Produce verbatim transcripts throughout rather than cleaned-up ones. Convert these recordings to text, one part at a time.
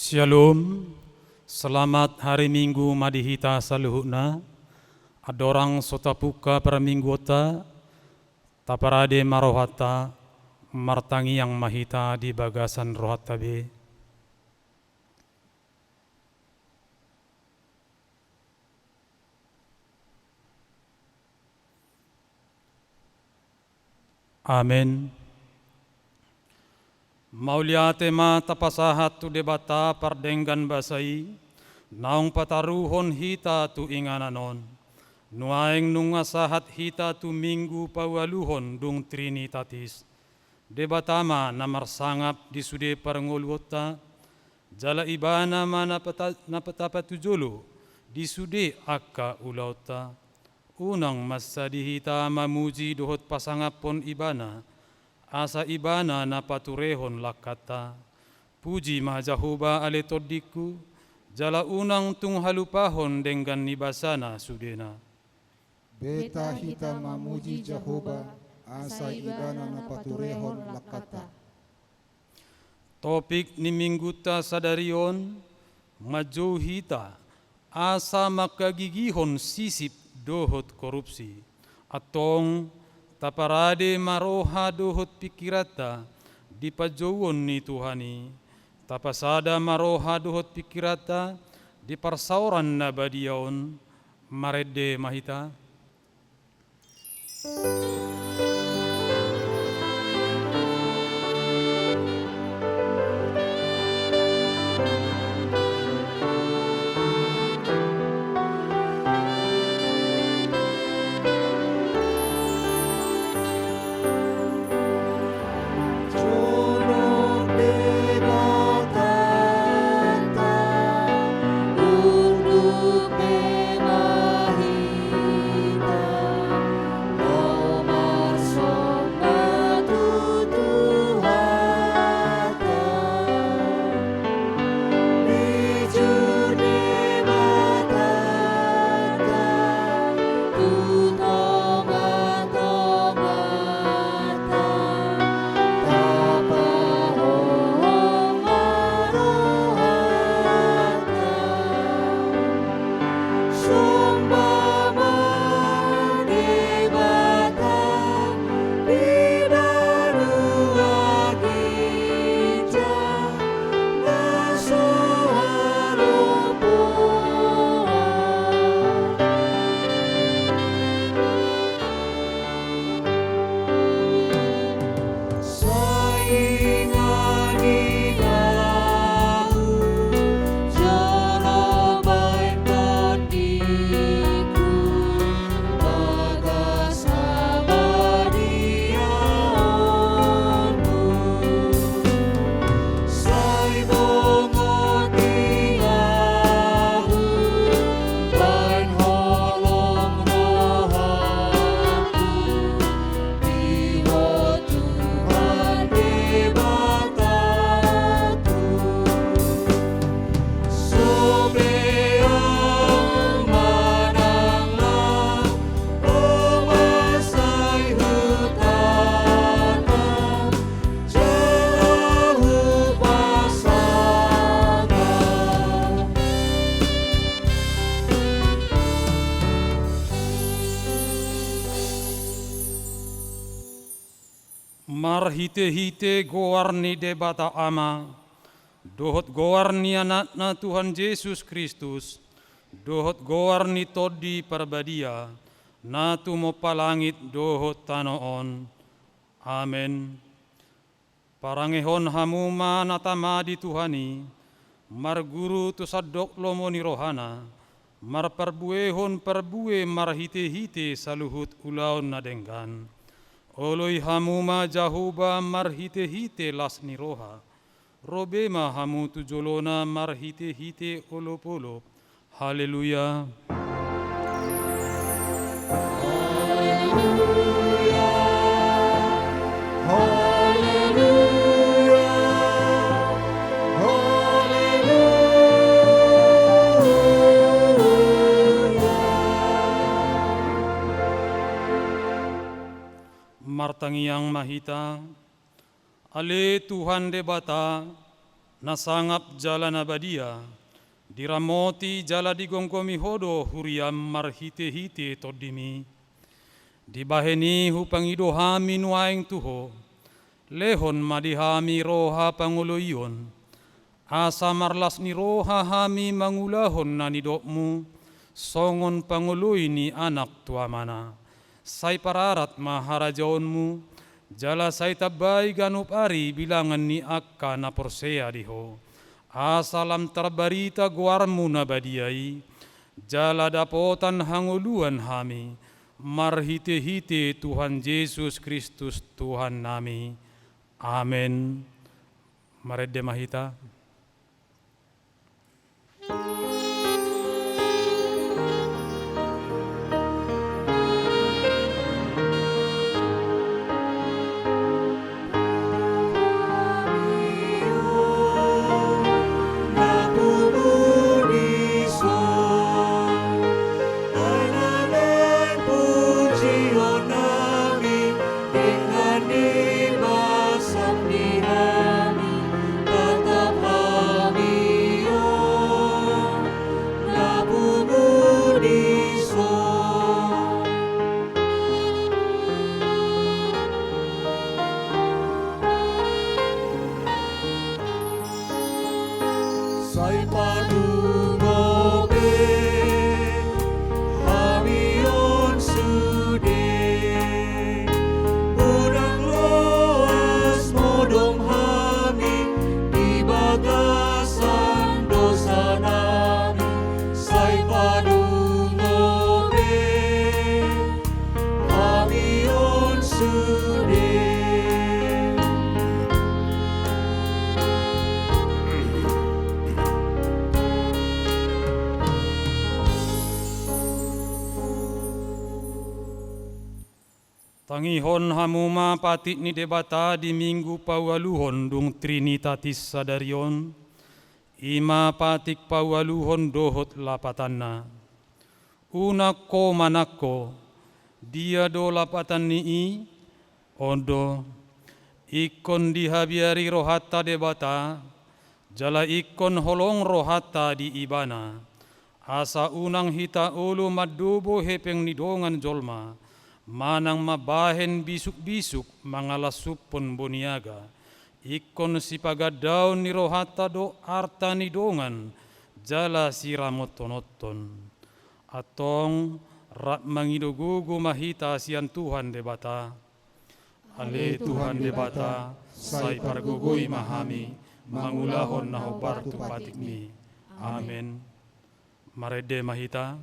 Shalom. Selamat hari Minggu ma di hita saluhutna. Andorang so tapungka parmingguonta, taparade ma rohanta, martangiang ma hita di bagasan rohanta be. Amen. Mauliate ma tapasahat tu Debata pardenggan basa i, naung pataruhon hita tu inganan on. Nuaeng nunga sahat hita tu Minggu paualuhon dung Trinitatis. Debata ma na marsangap di sude parngoluonta, jala Ibana ma na pata-, na patapatujolo di sude angka ulaonta. Unang mansadi hita mamuji dohot pasangaphon Ibana, asa Ibana na paturehon langkanta. Puji ma Jahowa ale tondingku, jala unang tung halupahon denggan ni basana sudena. Beta hita mamuji Jahowa, asa Ibana na paturehon langkanta. Topik ni Minggunta sadari on, manjou hita asa mangkagigihon sisip dohot korupsi. Antong, taparade ma roha dohot pingkiranta di panjouon ni Tuhan i, tapasada ma roha dohot pingkiranta di parsaoran na badia on. Marende ma hita. Marhitehite goar ni Debata Ama, dohot goar ni Anakna Tuhan Jesus Kristus, dohot goar ni Tondi Parbadia, na tumompa langit dohot tano on. Amen. Parangehon hamu ma na tama di Tuhan i, marguru tu sandok lomo ni rohana, marparbuehon parbue marhitehite saluhut ulaon na denggan. Oloi hamu ma Jahowa marhitehite las ni roha. Ro be ma hamu tu jolona marhitehite olopolop. Haleluya. Martangiang ma hita. Ale Tuhan Debata, Na sangap jala na badia, diramoti jala digomgomi Ho do huriaM marhitehite TondiMi. Dibahen i hupangido hami nuaeng tu Ho, lehon ma di hami roha pangoloion, asa marlas ni roha hami mangulahon na nidokMu, songon pangoloi ni anak tu amana. Sai pararat ma harajaonMu, jala sai tambai ganup ari bilangan ni angka na porsea di Ho. Asa lam tarbarita goarMu na badia i, jala dapotan hangoluan hami, marhitehite Tuhan Jesus Kristus Tuhannami. Amen. Marende ma hita. Sai padungo be hami on sude, unang loas modom hami di bagasan dosanami. Sai padungo be hami on sude. Tangihon hamu ma patik ni Debata di Minggu paualuhon dung Trinitatis sadari on, i ma patik paualuhon dohot lapatanna. Unang ho manang ho, dia do lapatan ni i? On do, ingkon dihabiari rohanta Debata, jala ingkon holong rohanta di Ibana. Asa unang hita olo mandobo hepeng ni dongan jolma, manang mambahen bisukbisuk mangalasuphon boniaga. Ingkon sipagandaon ni rohanta do arta ni dongan, jala siramothononhon. Antong, rap mangido gogo ma hita sian Tuhan Debata. Ale Tuhan Debata, sai pargogoi ma hami, mangulahon na hombar tu patikMi. Amen. Marende ma hita.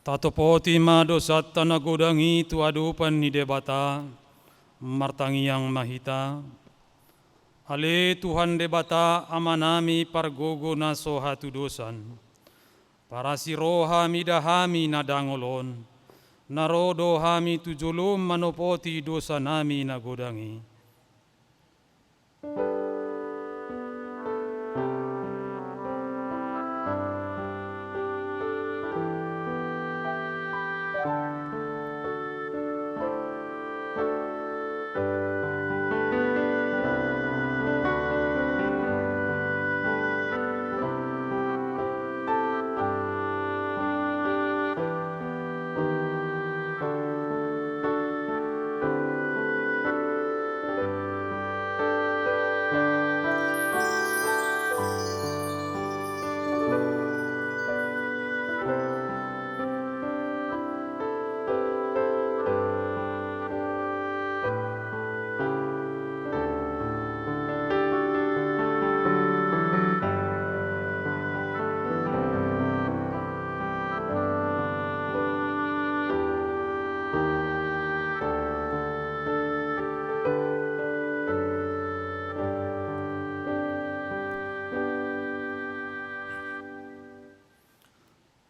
Tatopoti ma dosanta na godang i tu adopan ni Debata. Martangiang ma hita. Ale Tuhan Debata, Amanami pargogo na so hatudosan, parasi roha mida hami na dangol on, na ro do hami tu jolom manopoti dosanami na godang i.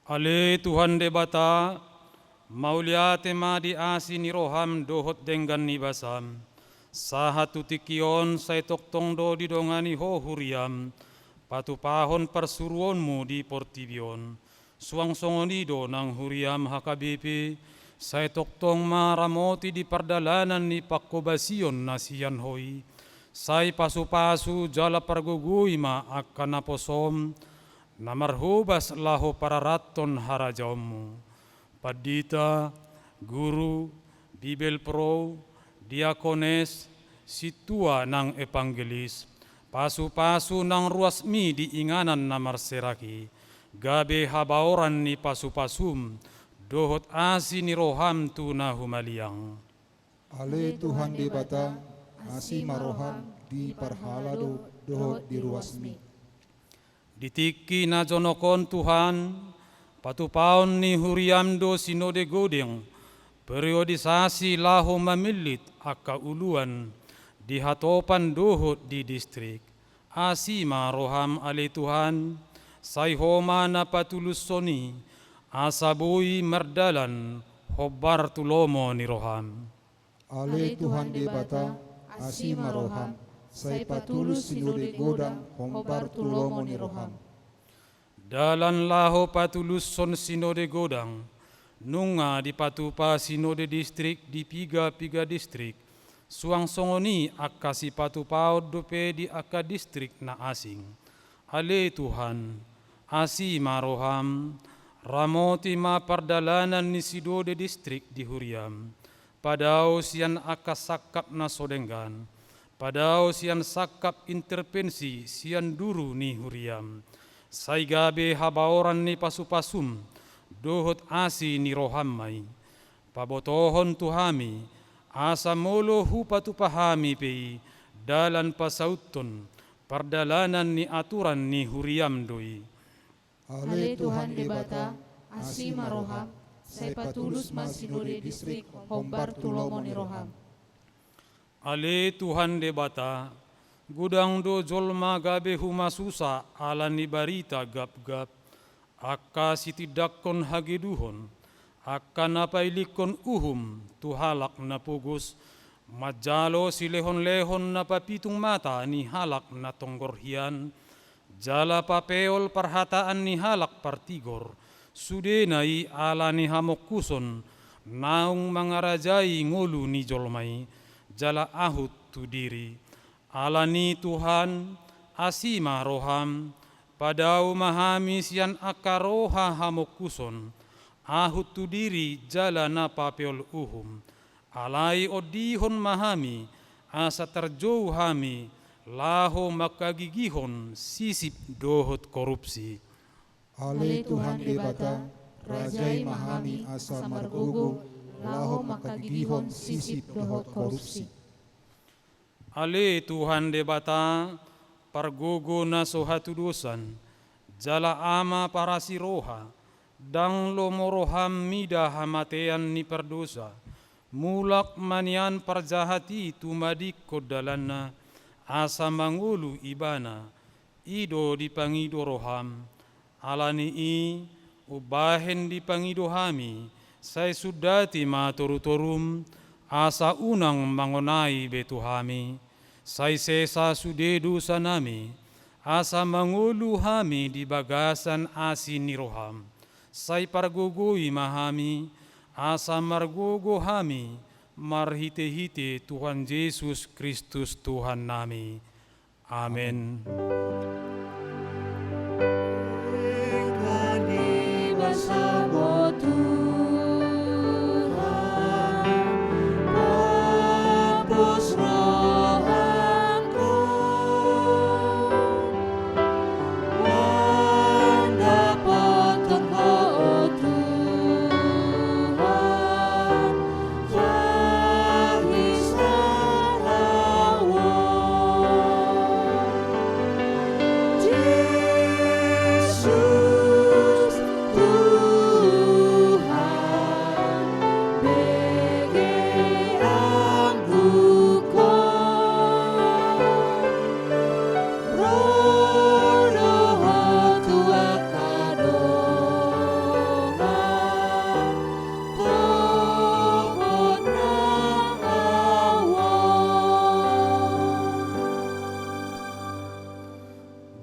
Ale Tuhan Debata, mauliate ma di asi ni roham dohot denggan ni basam. Sahat tu tingki on sai tongtong do didongani ho huriam, patupahon parsuruonmu di portibi on. Suang songon i do nang huriam H K B P, sai tongtong ma ramoti di pardalanan ni panghobasion na sian ho i. Sai pasupasu jala pargogoi ma angka naposom, na marhobas laho pararathon harajaonmu. Pandita, guru, bibelvrouw, diakones, sintua nang evangelis, pasupasu nang ruasmi di inganan na marserak i, gabe habaoran ni pasupasum, dohot asi ni roham tu na humaliang. Ale Tuhan Debata, asi ma roham di parhalado dohot di ruasmi. Di tingki na jonok on Tuhan, patupaon ni huriam do Sinode Godang, periodisasi laho mamillit angka uluan di hatopan dohot di distrik. Asi ma roham ale Tuhan, sai ho ma na patulushon i, asa boi mardalan hombar tu lomo ni roham. Ale Tuhan Debata, asi ma roham, sai patulus Sinode Godang hombar tu lomo ni roham. Dalan laho patulushon Sinode Godang, nunga dipatupa Sinode Distrik di piga-piga distrik, suang songon i angka sipatupaon dope di angka distrik na asing. Ale Tuhan, asi ma roham, ramoti ma pardalanan ni Sinode Distrik di huriam. Padao sian angka sangkap na so denggan, padao sian sangkap intervensi sian duru ni huriam. Sai gabe habaoran ni pasupasum, dohot asi ni roham ma i. Pabotohon tu hami, asa molo hupatupa hami pe i, dalan pasauthon, pardalanan ni aturan ni huriam do i. Ale Tuhan Debata, asi ma roham, sai patulus ma Sinode Distrik hombar tu lomo ni roham. Ale Tuhan Debata, godang do jolma gabe humasusa ala ni barita gapgap, angka sitindangkon hageduhon, angka na pailikkon uhum tu halak na pogos, manjalo silehonlehon na papitung mata ni halak na tonggor hian, jala papeol parhataan ni halak partigor, sudena i ala ni hamongkuson naung mangarajai ngolu ni jolma i, jala ahut tu diri. Ala ni Tuhan, asi ma roham, padao ma hami sian angka roha hamongkuson, ahut tu diri jala na papeol uhum. Alai ondihon ma hami, asa tarjou hami, laho mangkagigihon sisip dohot korupsi. Ale Tuhan Debata, rajai ma hami asa margogo, laho mangkagigihon sisip dohot korupsi. Ale Tuhan Debata, pargogo na so hatudosan, jala Ama parasi roha, ndang lomo roham mida hamatean ni pardosa, mulak ma nian parjahat i tumadingkon dalanna, asa mangolu ibana, i do dipangido roham. Ala ni i, umbahen dipangido hami, sai sundati ma torutorum, asa unang mangonai be tu hami. Sai sesa sude dosanami, asa mangolu hami di bagasan asi ni roham. Sai pargogoi ma hami, asa margogo hami, marhitehite Tuhan Jesus Kristus Tuhannami. Amen.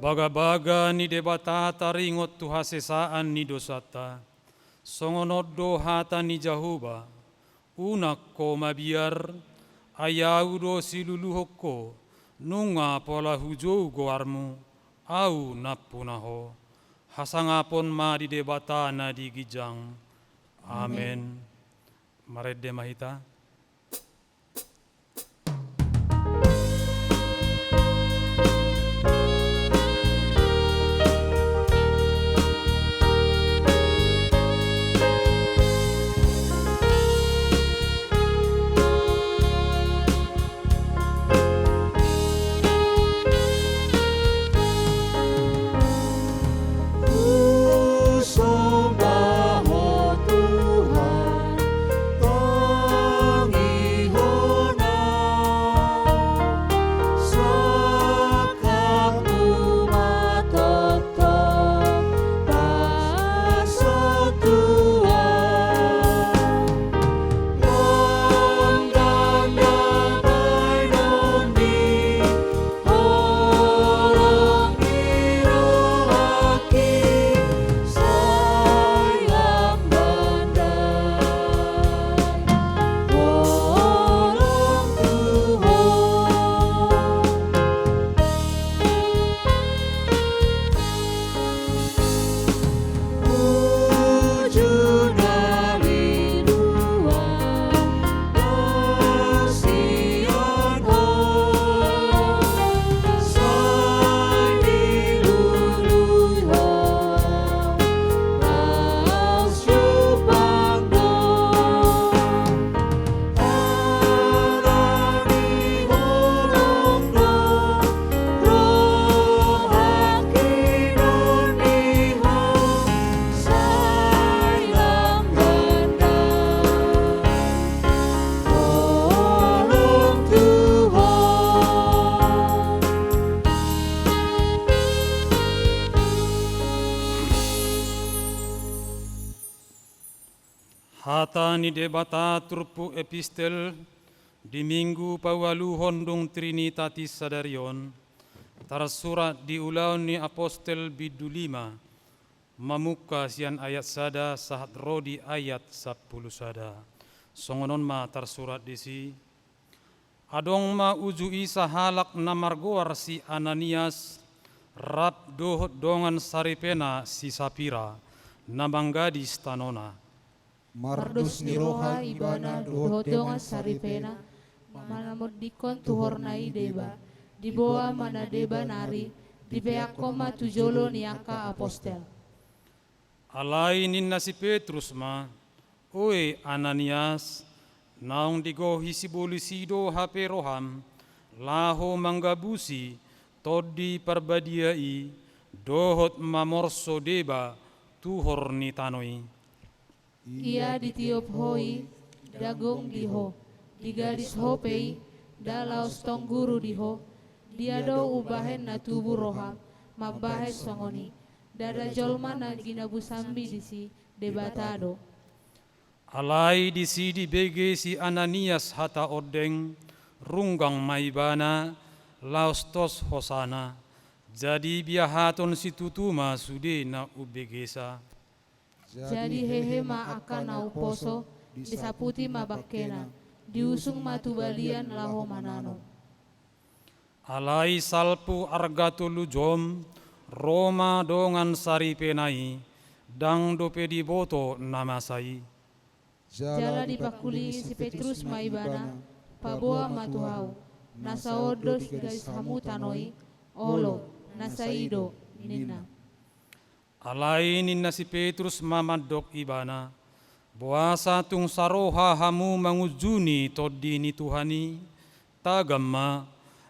Bagabaga ni Debata taringot tu hasesaan ni dosanta. Songon on do hata ni Jahowa: Unang ho mabiar, ai Ahu do siluluhon ho, nunga pola hujou goarmu, Ahu nampuna ho. Hasangapon ma di Debata na di ginjang. Amen. Amen. Marende ma hita. Hata ni Debata turpuk epistel di Minggu paualuhon dung Trinitatis sadari on, tarsurat di Ulaon ni Apostel bindu lima, mamungka sian ayat sada sahat ro di ayat sampulu sada. Songon on ma tarsurat disi: Adong ma uju i sahalak na margoar si Ananias, rap dohot dongan saripena si Sapira, na manggadis tanona. Mardos ni roha ibana dohot dongan saripena, manamondingkon tuhorna i deba. Diboa ma na deba nari, dipeakkon ma tu jolo ni angka apostel. Alai ninna si Petrus ma: Oe Ananias, naung digohi sibolis i do hape roham, laho manggabusi Tondi Parbadia i, dohot mamorso deba tuhor ni tano i. Ia ditiop ho i, dagong di ho, digadis ho pe i, nda laos tong guru di ho. Dia do umbahen na tubu roham mambahen songon i? Ndada jolma na ginabusanmi disi, Debata do. Alai disi dibege si Ananias hata ondeng, runggang ma ibana, laos tos hosana. Jadi biahaton situtu ma sude na umbegesa. Jadi hehe ma angka na umposo, disaputi ma bangkena, diusung ma tu balian laho mananom. Alai salpu arga tolu jom, ro ma dongan saripena i, ndang dope diboto na masa i. Jala dipangkulingi si Petrus ma ibana, paboa ma tu hau, nasa on do digadis hamu tano i? Olo, nasa i do, ninna. Alai ninna si Petrus ma mandok ibana: Boasa tung saroha hamu mangunjuni Tondi ni Tuhan i? Tagam ma,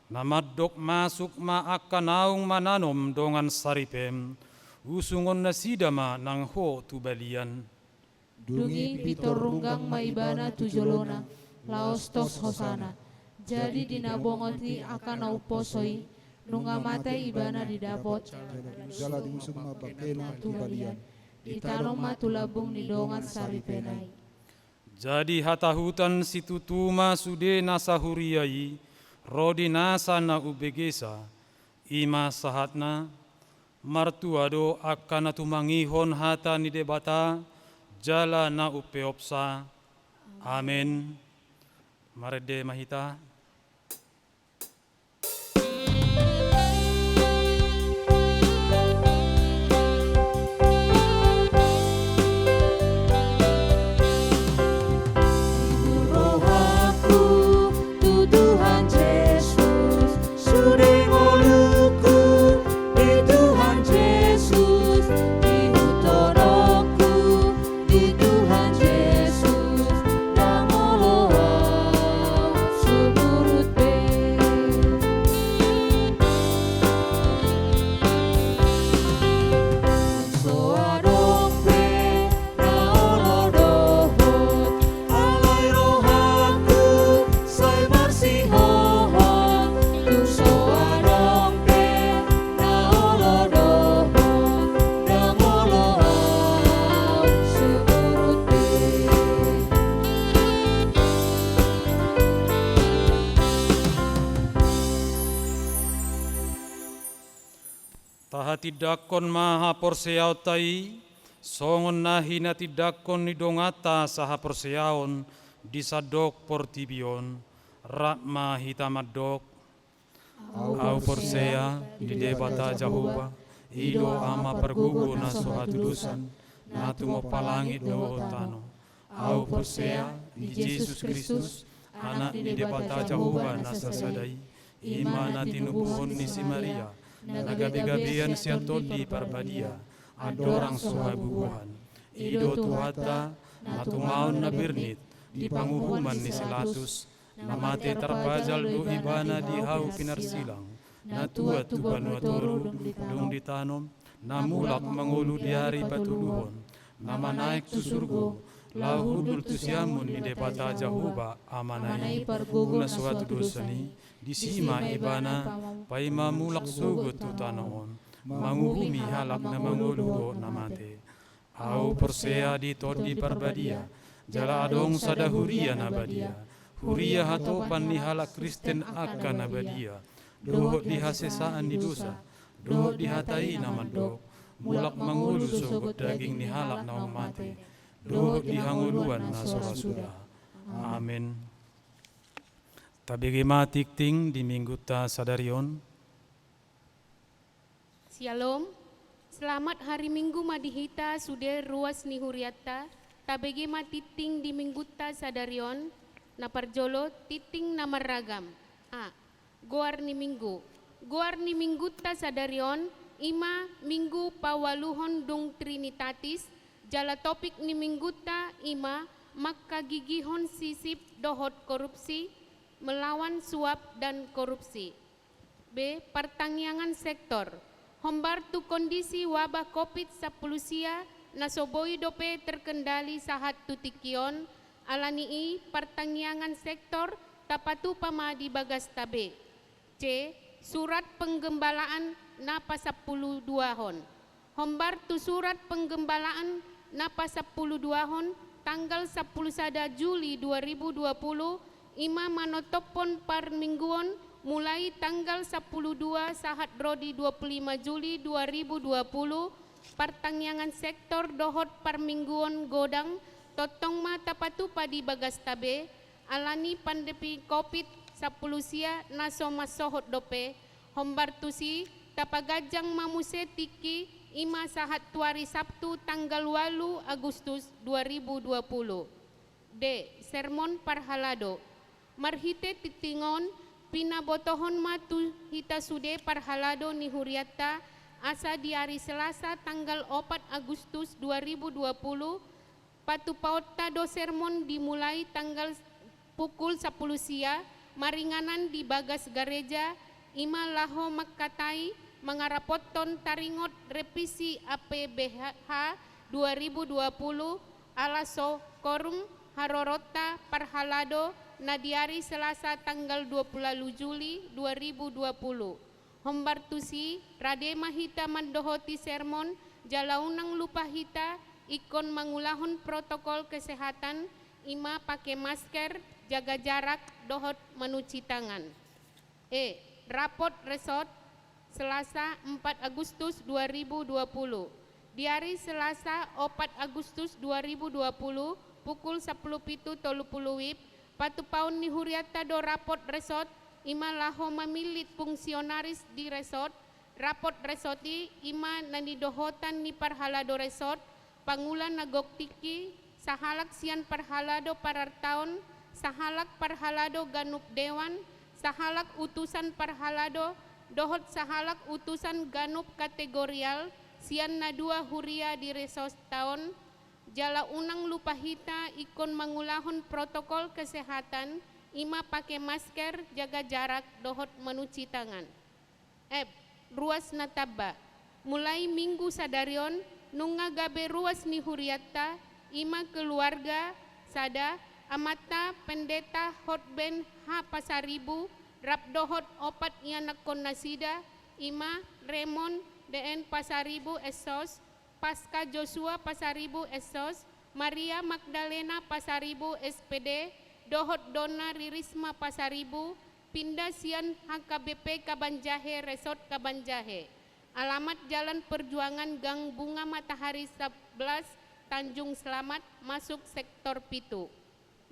na mandok masuk ma angka naung mananom dongan saripem, usungon nasida ma nang ho tu balian. Dung i pintor runggang ma ibana tu jolona, laos tos hosana. Jadi di na bongot i angka na umposo i, nunga mate ibana didapot, jala diusung ma bangkena tu balian, ditanom ma tu lambung ni dongan saripena i. Jadi hatahutan situtu ma sude nasa huria i, ro di nasa na umbegesa. I ma sahatna. Martua do angka na tumangihon hata ni Debata jala na umpeopsa. Amen. Marende ma hita. Rohaku tu Tuhan Jesus, sude ngolungku di Tuhan Jesus, ihuthononku di Tuhan Jesus, ndang olo au sumurut be. So adong pe na olo dohot, alai rohangku sai marsihohot. Tung so adong pe na olo dohot, ndang olo au sumurut be. Tahatindangkon ma haporseaonta i, songon na hinatindangkon ni donganta sahaporseaon di sandok portibi on. Rap ma hita mandok. Ahu porsea di Debata Jahowa, i do Ama pargogo na so hatudosan, na tumompa langit dohot tano. Ahu porsea di Jesus Kristus, Anak ni Debata Jahowa na sasada i, i ma na tinubuhon ni si Maria, na gabegabean sian Tondi Parbadia, andorang so habubuhan. I do Tuhanta, na tumaon na bernit di panguhuman ni si Latus, na mate tarpajal do Ibana di hau pinarsilang, na tuat tu banua toru, dung ditanom, na mulak mangolu di ari patoluhon, na manaek tu surgo, laho hundul tu siamun ni Debata Jahowa Amana i, pargogo na so hatudosan i. Disi ma Ibana paima mulak sogot tu tano on, manguhumi halak na mangolu dohot na mate. Ahu porsea di Tondi Parbadia, jala adong sada huria na badia, huria hatopan ni halak Kristen angka na badia, dohot di hasesaan ni dosa, dohot di hata i na mandok, mulak mangolu sogot daging ni halak naung mate, dohot di hangoluan na so ra suda. Amen. Tabege ma tingting di Minggunta sadari on. Syalom. Selamat hari Minggu ma di hita sude ruas ni hurianta. Tabege ma tingting di Minggunta sadari on. Na parjolo, tingting na marragam. A. Goar ni Minggu. Goar ni Minggunta sadari on, i ma Minggu paualuhon dung Trinitatis, jala topik ni Minggunta i ma mangkagigihon sisip dohot korupsi, melawan suap dan korupsi. B. Partangiangan sektor. Hombar tu kondisi wabah Covid sampulu sia na so boi dope terkendali sahat tu tingki on, ala ni i partangiangan sektor tapatupa ma di bagasta be. C. Surat penggembalaan na pasampuluduahon. Hombar tu surat penggembalaan na pasampuluduahon tanggal sampulu sada Juli dua ribu dua puluh, i ma manotophon parmingguon mulai tanggal sampulu dua sahat ro di dua puluh lima Juli dua ribu dua puluh, partangiangan sektor dohot parmingguon godang, tongtong ma tapatupa di bagasta be, ala ni pandemi Covid sampulu sia na so mansohot dope, hombar tusi tapaganjang ma muse tingki, i ma sahat tu ari Sabtu tanggal ualu Agustus dua ribu dua puluh. D. Sermon parhalado. Marhite tingting on, pinabotohon ma tu hita sude parhalado ni hurianta, asa di ari Selasa tanggal opat Agustus dua ribu dua puluh, patupaonta do sermon dimulai tanggal pukul sampulu sia, maringanan di bagas gareja, i ma laho mangkatai mangarapothon taringot revisi A P B H dua ribu dua puluh, ala so korum haroronta parhalado na di ari Selasa tanggal dua puluh ualu Juli dua ribu dua puluh. Hombar tusi, rade ma hita mandohoti sermon, jala unang lupa hita ingkon mangulahon protokol kesehatan, i ma pake masker, jaga jarak, dohot manuci tangan. E. Rapot resort. Selasa, empat Agustus dua ribu dua puluh. Di ari Selasa, opat Agustus dua ribu dua puluh, pukul sampulu pitu tolu puluh WIB, patupaon ni hurianta do rapot resort, i ma laho mamillit fungsionaris di resort. Rapot resort i, i ma na nidohotan ni parhalado resort, pangula na gok tingki, sahalak sian parhalado parartaon, sahalak parhalado ganup dewan, sahalak utusan parhalado, dohot sahalak utusan ganup kategorial sian na dua huria di resortta on. Jala unang lupa hita ingkon mangulahon protokol kesehatan, i ma pake masker, jaga jarak, dohot manuci tangan. F. Ruas na tamba. Mulai Minggu sadari on, nunga gabe ruas ni hurianta, i ma keluarga, sada, amanta Pendeta Hotben H Pasaribu, rap dohot opat ianakkon nasida, i ma Remon D N Pasaribu S Sos, Paska Joshua Pasaribu S Sos, Maria Magdalena Pasaribu S P D, dohot Donna Ririsma Pasaribu, pinda sian H K B P Kabanjahe, Resort Kabanjahe. Alamat Jalan Perjuangan, Gang Bunga Matahari sebelas, Tanjung Selamat, masuk sektor pitu.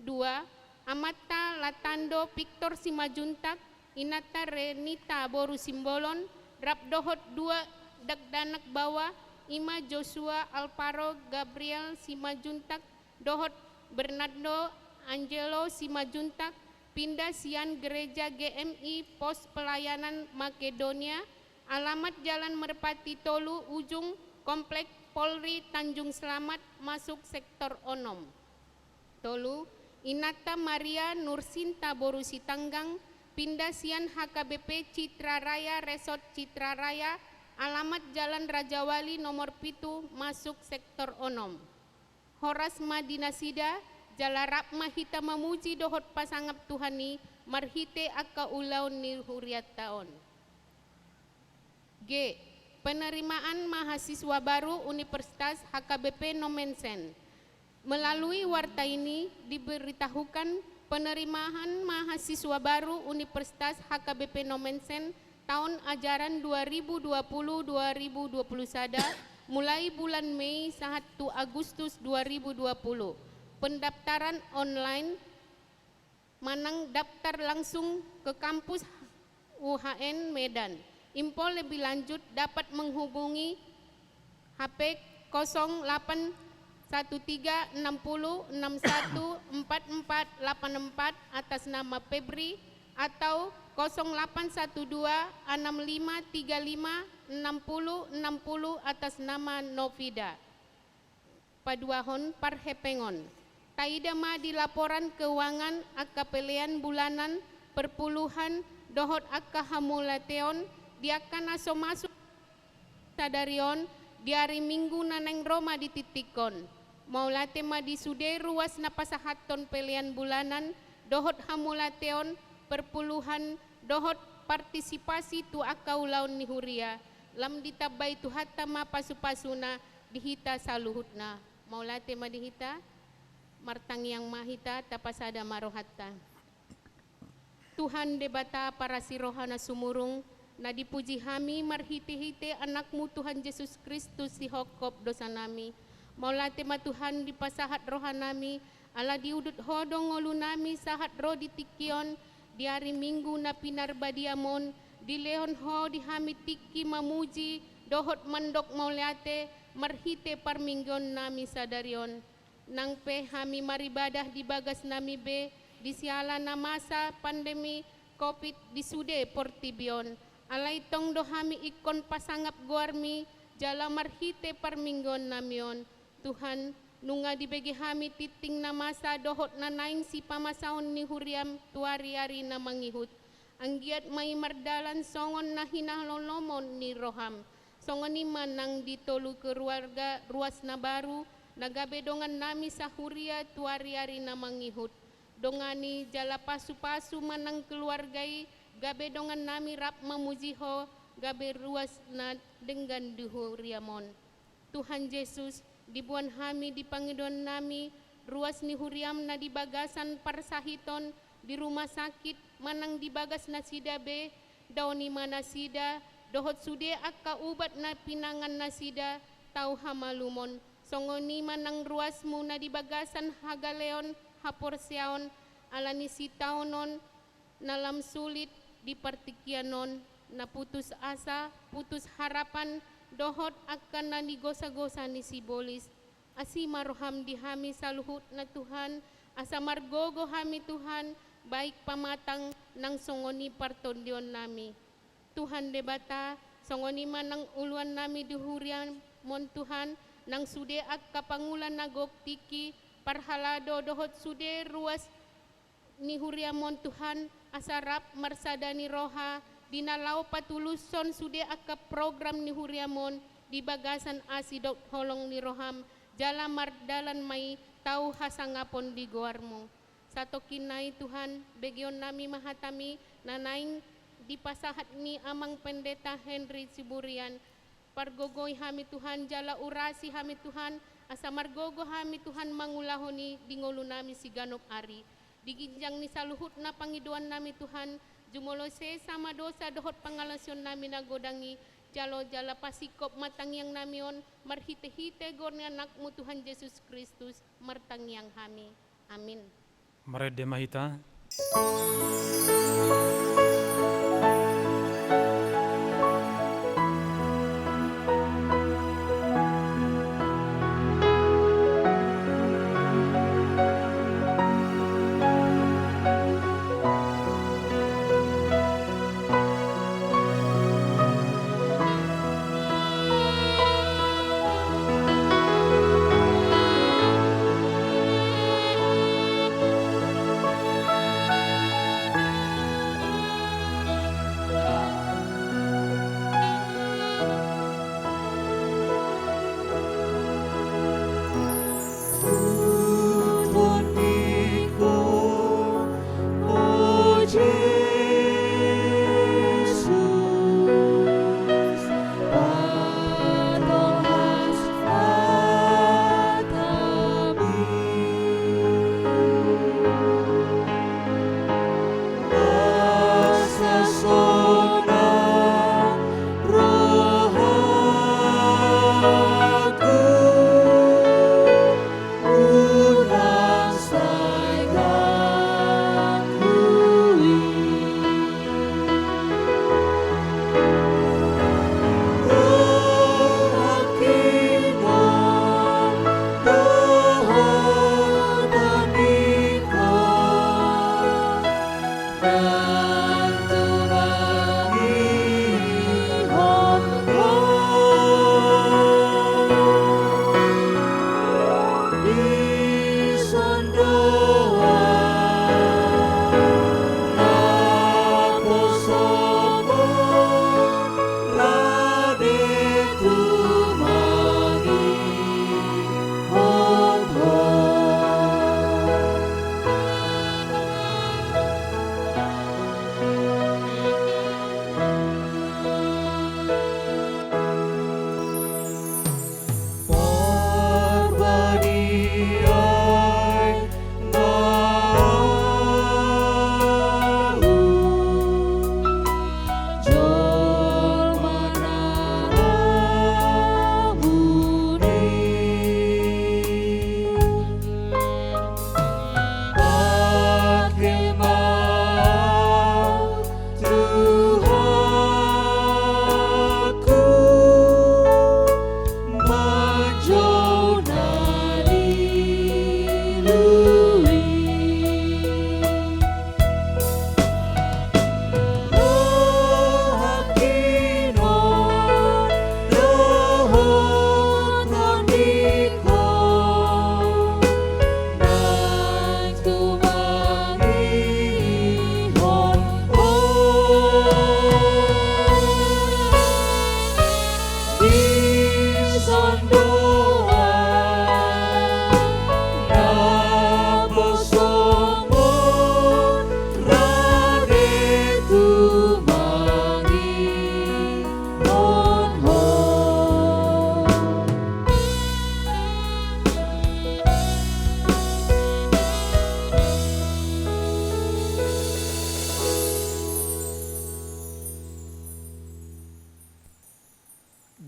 Dua, amanta Latando Victor Simanjuntak, inanta Renita boru Simbolon, rap dohot dua dakdanak baoa, i ma Joshua Alvaro Gabriel Simanjuntak dohot Bernardo Angelo Simanjuntak, pinda sian Gereja G M I Pos Pelayanan Makedonia, alamat Jalan Merpati tolu, ujung Komplek Polri Tanjung Selamat, masuk sektor onom. Tolu, inanta Maria Nursinta boru Sitanggang, pinda sian H K B P Citra Raya, Resort Citra Raya, alamat Jalan Rajawali nomor pitu, masuk sektor onom. Horas ma di nasida, jala rap ma hita mamuji dohot pasangap Tuhan i marhite angka ulaon ni hurianta on. G. Penerimaan mahasiswa baru Universitas H K B P Nommensen. Melalui warta ini diberitahukan, penerimaan mahasiswa baru Universitas H K B P Nommensen tahun ajaran dua ribu dua puluh dua ribu dua puluh sada, mulai bulan Mei sahat tu Agustus dua ribu dua puluh. Pendaftaran online manang daftar langsung ke kampus U H N Medan. Info lebih lanjut dapat menghubungi H P kosong delapan satu tiga enam puluh enam satu empat empat delapan empat atas nama Febri, atau kosong delapan satu dua enam lima tiga lima enam puluh enam puluh atas nama Novida. Paduahon parhepengon. Taida ma di laporan keuangan angka pelean bulanan, perpuluhan, dohot angka hamauliateon di angka na so masuk sadari on, di ari Minggu na naeng ro ma di tingkingkon. Mauliate ma di sude ruas na pasahathon pelean bulanan, dohot hamauliateon, perpuluhan, dohot partisipasi tu angka ulaon ni huria. Lam ditambai Tuhanta ma pasupasuna di hita saluhutna. Mauliate ma di hita, martangiang ma hita, tapasada ma rohanta. Tuhan Debata parasi roha na sumurung, na dipuji hami marhitehite Anakmu Tuhan Jesus Kristus sihophop dosanami. Mauliate ma Tuhan dipasahat rohanami, ala diudut Ho do ngolunami sahat ro di tingki on, di ari Minggu na pinarbadiam on, dilehon Ho di hami tingki mamuji dohot mandok mauliate marhite parmingguonnami sadari on. Nang pe hami maribadah di bagasnami be, di siala na masa pandemi covid di sude portibi on. Alai tong do hami ingkon pasangap goarmi, jala marhite parmingguonnami on. Tuhan, nunga dibege hami tingting na masa dohot na naeng sipamasaon ni huriam tu ari-ari na mangihut. Anggiat ma i mardalan songon na hinalolomon ni roham. Songon i ma nang di tolu keluarga ruas na baru, na gabe dongannami sahuria tu ari-ari na mangihut. Dongani jala pasu-pasu ma nang keluarga i, gabe dongannami rap mamuji Ho, gabe ruas na denggan di huriam on. Tuhan Jesus, diboan hami di pangidoannami, ruas ni huriam na di bagasan parsahiton, di rumah sakit, manang di bagas nasida be, daoni ma nasida, dohot sude angka ubat na pinangannasida tau hamalumon, songon i ma nang ruasmu na di bagasan hagaleon haporseaon, ala ni sitaonon na lam sulit di partingkian on, na putus asa, putus harapan, dohot angka na nigosagosa ni sibolis. Asi ma roham di hami saluhutna Tuhan, asa margogo hami Tuhan, baik pamatang nang songon i partondionnami. Tuhan Debata, songon i ma nang uluannami di huriam on Tuhan, nang sude angka pangula na gok tingki, parhalado dohot sude ruas ni huriam on Tuhan, asa rap marsada ni roha, di na laho patulushon sude angka program ni huriam on, di bagasan asi dohot holong ni roham, jala mardalan ma i tau hasangapon di goarmu. Satongkin nai Tuhan, begeonnami ma hatami, na naeng dipasahat ni Amang Pendeta Henry Siburian, pargogoi hami Tuhan, jala urasi hami Tuhan, asa margogo hami Tuhan mangulahon i di ngolunami siganup ari. Di ginjang ni saluhutna pangidoannami Tuhan, jumolo sesa ma dosa dohot pangalaosionnami na godang i, jalo jala pasingkop ma tangiangnami on, marhitehite goar ni Anakmu Tuhan Jesus Kristus, martangiang hami. Amin. Marende ma hita.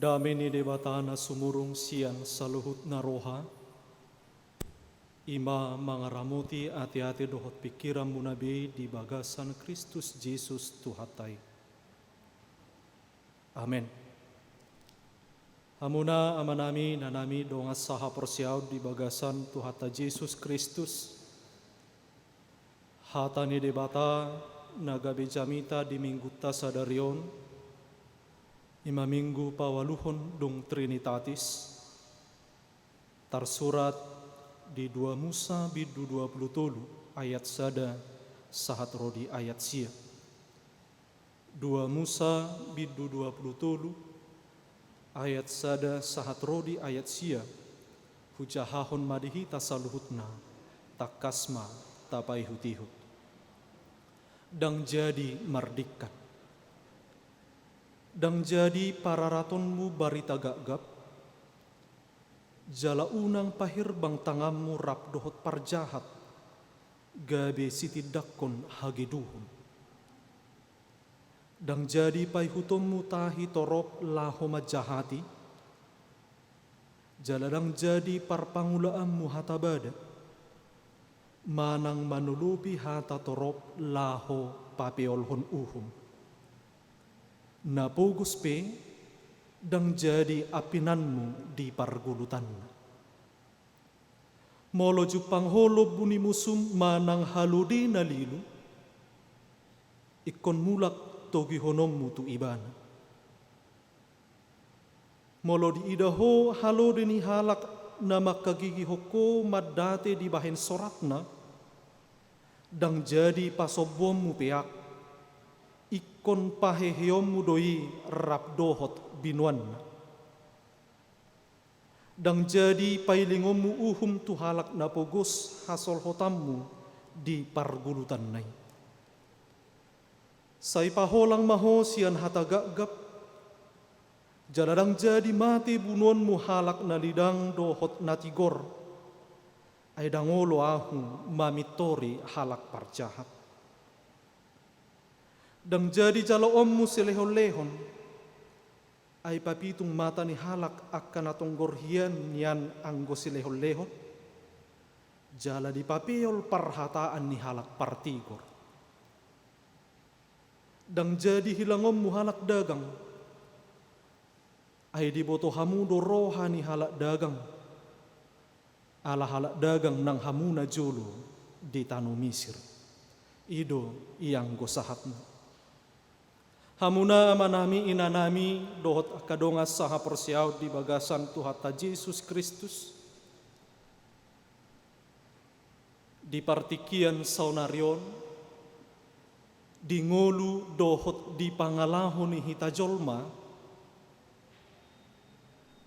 Dame ni Debata na sumurung sian saluhut na roha, i ma mangaramoti ateate dohot pingkiranmuna be di bagasan Kristus Jesus Tuhanta i. Amen. Hamuna amanami, inanami, dongan sahaporseaon di bagasan Tuhanta Jesus Kristus, hata ni Debata na gabe jamita di minggunta sadari on, i ma minggu paualuhon dung Trinitatis, tarsurat di dua Musa bindu dua pulu tolu ayat sada sahat ro di ayat sia. Dua Musa bindu dua pulu tolu ayat sada sahat ro di ayat sia. Hujahahon ma di hita saluhutna, tangkas ma tapaihutihut. Ndang jadi mardingkan. Ndang jadi pararatonmu barita gapgap, jala unang pahirbang tanganmu rap dohot parjahat, gabe sitindangkon hageduhon. Ndang jadi paihutonmu tahi torop laho manjahati, jala ndang jadi parpangulaanmu hata bada, manang manolopi hata torop laho papeolhon uhum. Na pogos pe ndang jadi ampinanmu di pargulutanna. Molo jumpang ho lombu ni musum manang halode na lilu, ingkon mulak togihononmu tu ibana. Molo diida ho halode ni halak na mangkagigihon ho mandate dibahen soratna, ndang jadi pasombuonmu peak, ingkon paheheonmu do i rap dohot binoanna. Ndang jadi pailingonmu uhum tu halak na pogos hasolhotanmu di pargulutanna i. Sai paholang ma ho sian hata gapgap, jala ndang jadi mate bunuonmu halak na lidang dohot na tigor, ai ndang olo ahu mamintori halak parjahat. Ndang jadi jaloonmu silehonlehon, ai papitung mata ni halak angka na tonggor hian nian anggo silehonlehon, jala dipapeol parhataan ni halak partigor. Ndang jadi hilangonmu halak dagang, ai diboto hamu do roha ni halak dagang, ala halak dagang nang hamu najolo di tano Misir. I do ianggo sahatmu. Hamuna amanami, inanami, dohot angka dongan sahaporseaon di bagasan Tuhanta Jesus Kristus, di partingkian saonari on, di ngolu dohot di pangalaho ni hita jolma,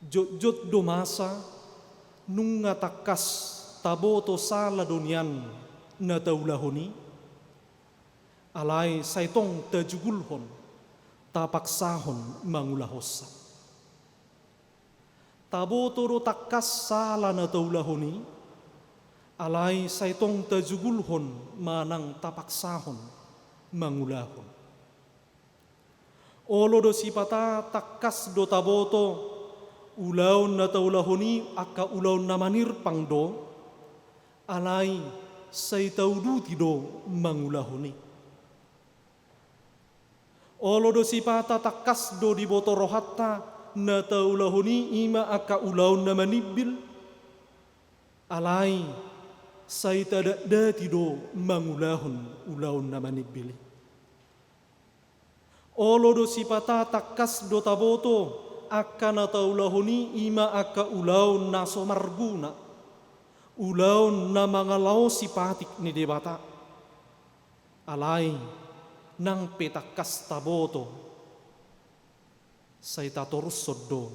jotjot do masa nunga tangkas taboto sala do nian na taulahon i, alai sai tong tajugulhon, tapaksahon mangulahonsa. Taboto do tangkas sala na taulahon i, alai sai tong tajugulhon manang tapaksahon mangulahon. Olo do sipata tangkas do taboto ulaon na taulahon i angka ulaon na manirpang do, alai sai tauduti do mangulahon i. Olo do sipata tangkas do diboto rohanta na taulahon i, i ma angka ulaon na manimbil, alai sai tadatdati do mangulahon ulaon na manimbil i. Olo do sipata tangkas do taboto angka na taulahon i, i ma angka ulaon na so marguna, ulaon na mangalaosi patik ni Debata. Alai nang pe tangkas taboto, sai tatorushon do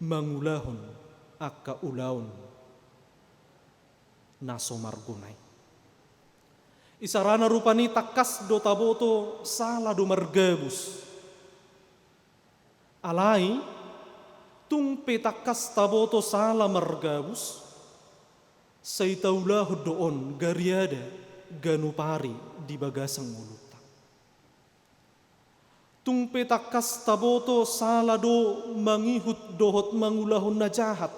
mangulahon angka ulaon na so marguna i. Isarana rupani tangkas do taboto sala do margabus. Alai tung pe tangkas taboto sala margabus, sai taulahon do on gariada ganup ari di bagasan ngolunta. Tung pe tangkas taboto sala do mangihut dohot mangulahon na jahat.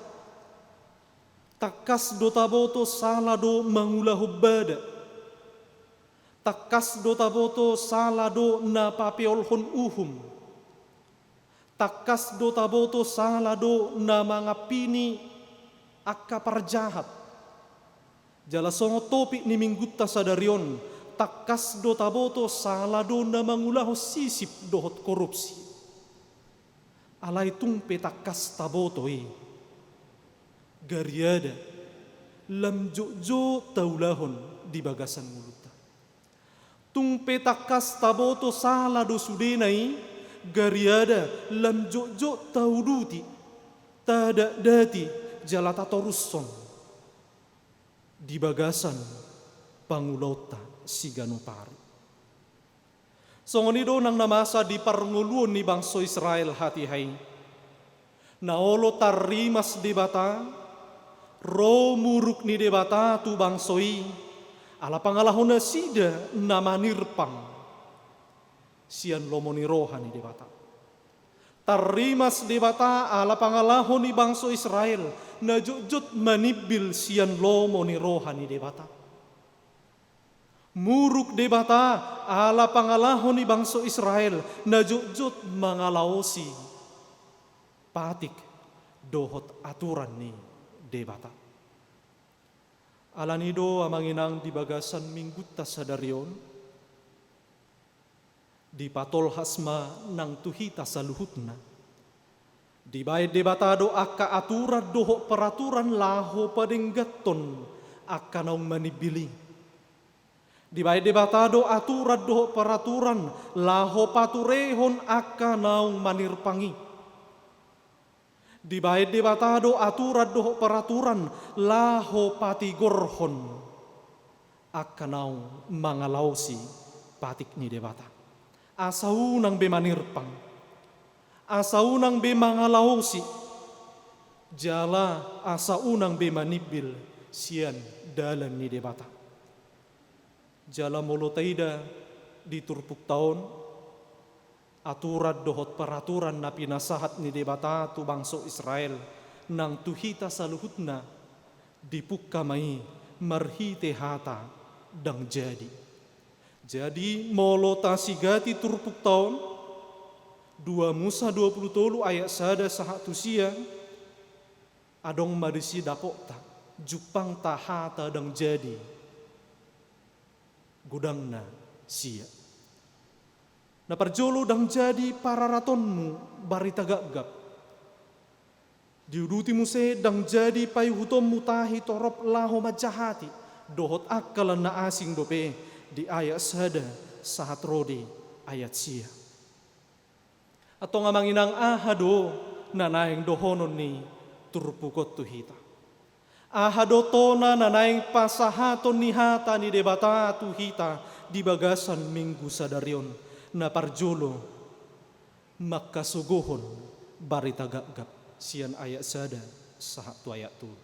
Tangkas do taboto sala do mangulahon bada. Tangkas do taboto sala do na papeolhon uhum. Tangkas do taboto sala do na mangampini angka parjahat. Jala songon topik ni minggunta sadari on, tangkas do taboto sala do na mangulahon sisip dohot korupsi. Alai tung pe tangkas taboto i, gariada lam jotjot taulahon di bagasan ngolunta. Tung pe tangkas taboto sala do sudena i, gariada lam jotjot tauduti, tadatdati, jala tatorushon di bagasan pangulaonta siganup ari. Songon i do nang na masa di parngoluon ni bangso Israel hatiha i. Na olo tarrimas Debata, ro muruk ni Debata tu bangso i, ala pangalaho nasida na manirpang sian lomo ni roha ni Debata. Tarrimas Debata ala pangalaho ni bangso Israel na jotjot manimbil sian lomo ni roha ni Debata. Muruk Debata ala pangalaho ni bangso Israel na jotjot mangalaosi patik dohot aturan ni Debata. Alani do amang inang di bagasan minggunta sadari on, dipatolhas ma nang tu hita saluhutna. Dibaen Debata do angka aturan dohot peraturan laho padengganhon angka naung manimbil i. Dibaen Debata do aturan dohot peraturan laho paturehon angka naung manirpang i. Dibaen Debata do aturan dohot peraturan laho patigorhon angka naung mangalaosi patik ni Debata. Asa unang be manirpang, asa unang be mangalaosi, jala asa unang be manimbil sian dalan ni Debata. Jala molo taida di turpukta on, aturan dohot peraturan na pinasahat ni Debata tu bangso Israel nang tu hita saluhutna, dipungka ma i marhite hata ndang jadi. Jadi molo tasigati turpukta on, dua Musa dua pulu tolu ayat sada sahat tu sia, adong ma disi dapotna, jumpangta hata ndang jadi godangna sia. Na parjolo, ndang jadi pararatonmu barita gapgap. Diuduti muse, ndang jadi paihutonmu tahi torop laho manjahati dohot angka lan na asing dope, di ayat sada sahat ro di ayat sia. Antong amang inang, aha do na naeng dohonon ni turpuk on tu hita? Aha do tona na naeng pasahaton ni hata ni Debata tu hita di bagasan minggu sadari on? Na parjolo, mangkasogohon barita gapgap, sian ayat sada sahat tu ayat tolu.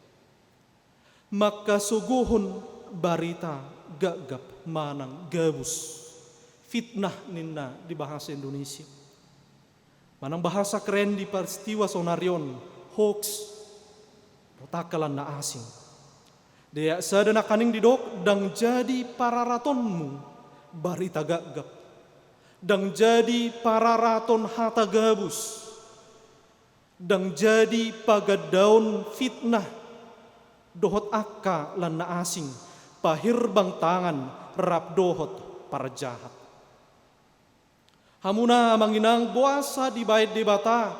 Mangkasogohon barita gapgap manang gabus, fitnah ninna di bahasa Indonesia. Manang bahasa keren di peristiwa saonari on, hoax dohot angka lan na asing. Di ayat sada nangkaning didok, ndang jadi pararatonmu barita gapgap, ndang jadi pararaton hata gabus, ndang jadi pagandaon fitnah dohot angka lan na asing, pahirbang tangan rap dohot parjahat. Hamuna amang inang, boasa dibaen Debata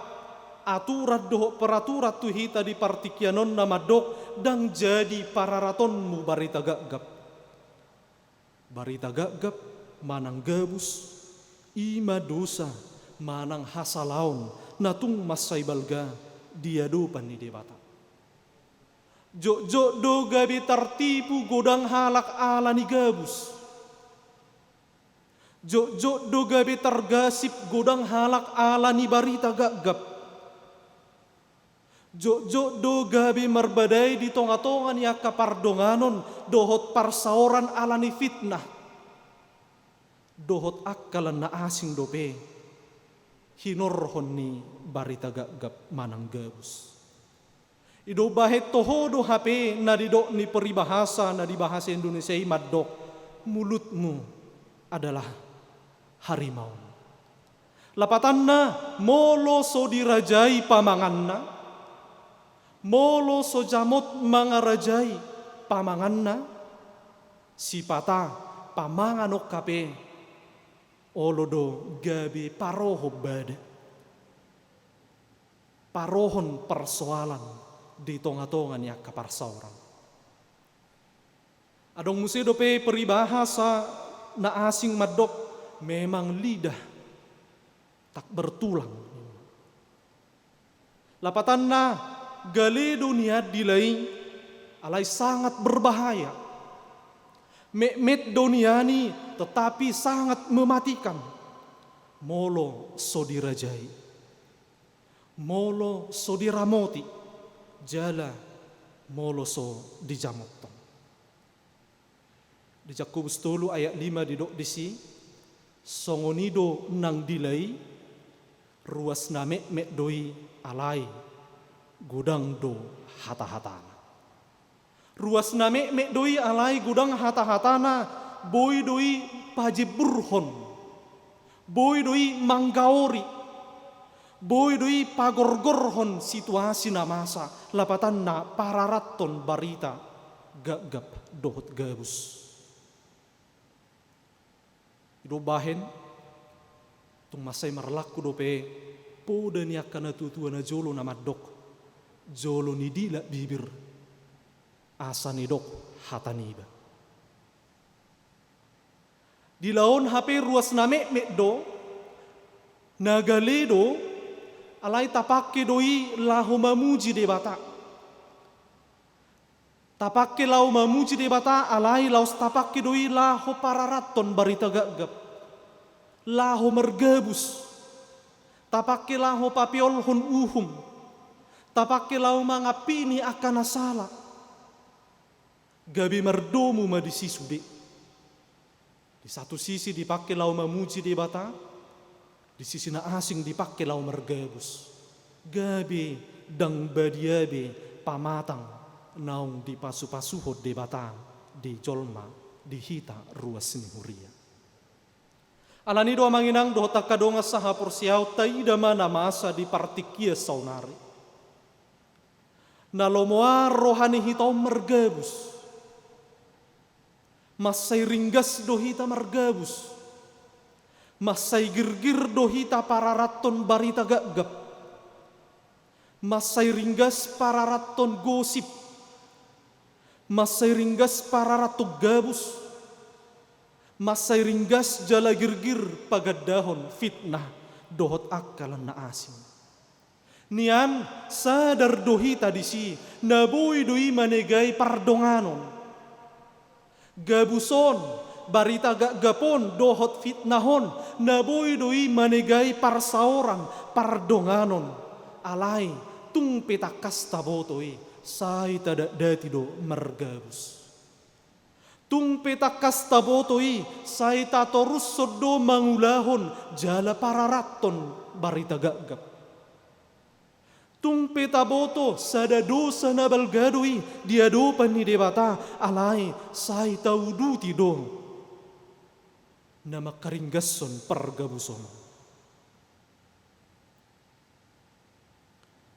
aturan dohot peraturan tu hita di partingkian on na mandok, ndang jadi pararatonmu barita gapgap? Barita gapgap manang gabus, i ma dosa manang hasalaon na tung mansai balga di adopan ni Debata. Jotjot do gabe tartipu godang halak ala ni gabus. Jotjot do gabe targasip godang halak ala ni barita gapgap. Jotjot do gabe marbadai di tongatonga ni angka pardonganon dohot parsaoran ala ni fitnah. Dohot angka lan na asing dope, hinorhon ni barita gapgap manang gabus. I do umbahen toho do hape na didok ni peribahasa na di bahasa Indonesia i mandok, mulutmu adalah harimau. Lapatanna, molo so dirajai pamanganna, molo so jamot mangarajai pamanganna, sipata pamangan on hape olo do gabe parohon bada, parohon persoalan di tonga-tonga ni angka parsaoran. Adong muse dope peribahasa na asing mandok, memang lidah tak bertulang. Lapatanna, gale do nian dila i, alai sangat berbahaya. Metmet do nian i, tetapi sangat mematikan. Molo so dirajai, molo so diramoti, jala molo so dijamothon. Di Jakobus tolu ayat lima didok disi, songon i do nang dila i, ruas na metmet do i alai godang do hata-hatana. Ruas na metmet do i alai godang hata-hatana, boi do i pajemburhon, boi do i manggaori, boi do i pagorgorhon situasi na masa, lapatanna pararathon barita gapgap dohot gabus. I do umbahen, tung mansai marlaku dope poda ni angka natuatua na jolo na mandok, jolo ni dila bibir, asa nidok hata niba. Dila on hape ruas na metmet do, na gale do, alai tapangke do i laho mamuji Debata. Tapangke laho mamuji Debata, alai laos tapangke do i laho pararathon barita gapgap, laho margabus, tapangke laho papeolhon uhum, tapangke laho mangampini angka na sala. Gabe mardomu ma disi sude. Di satu sisi dipangke laho mamuji Debata, di sisi na asing dipangke laho margabus. Gabe ndang badia be pamatang naung dipasupasuhon Debata di jolma, di hita ruas ni huria. Alani do amang inang dohot angka dongan sahaporseaon, taida ma na masa di partingkian saonari. Na lomo an roha ni hita on margabus. Mansai ringgas do hita margabus. Mansai girgir do hita pararathon barita gapgap. Mansai ringgas pararathon gosip. Mansai ringgas pararathon gabus. Mansai ringgas jala girgir pagandahon fitnah dohot angka na asing. Nian sadar do hita disi, na boi do i manegai pardonganon. Gabus on, barita gapgap on dohot fitnah on, na boi do i manegai parsaoran, pardonganon. Alai, tung pe tangkas taboto i, sai tadatdati do margabus. Tung pe tangkas taboto i, sai tatorushon do mangulahon jala pararathon barita gapgap. Tung pe taboto sada dosa na balga do i di adopan ni Debata, alai sai tauduti do na mangkaringgashon pargabuson on.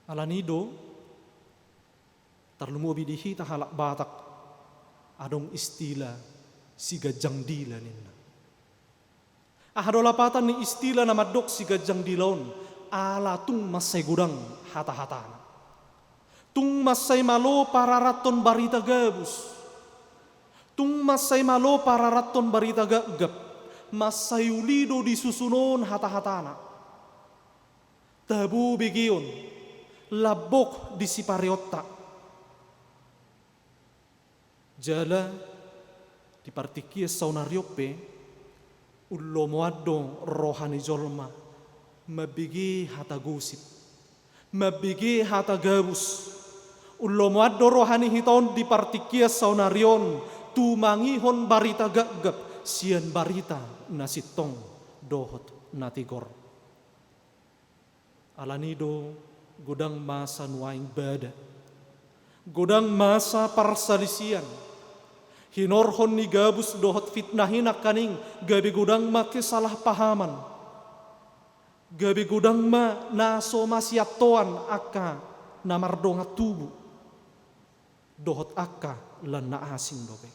Alani do, tarlumobi di hita halak Batak, adong istilah siganjang dila ninna. Aha do lapatan ni istilah na mandok siganjang dila on? Ala tung mansai godang hata-hatana. Tung mansai malo pararathon barita gabus. Tung mansai malo pararathon barita gapgap. Mansai uli do disusun on hata-hatana. Tabo begeon, lambok di sipareonta. Jala di partingkian saonari on pe, umlomoan do roha ni jolma mambege hata gosip, mambege hata gabus. Umlomoan do roha ni hita on di partingkian saonari on tumangihon barita gapgap sian barita na sintong dohot na tigor. Alani do godang masa nuaeng bada, godang masa parsalisian, hinorhon ni gabus dohot fitnah i nangkaning gabe godang ma kesalahpahaman, gabe godang ma na so masiantoan angka na mardongan tubu dohot angka lan na asing dope.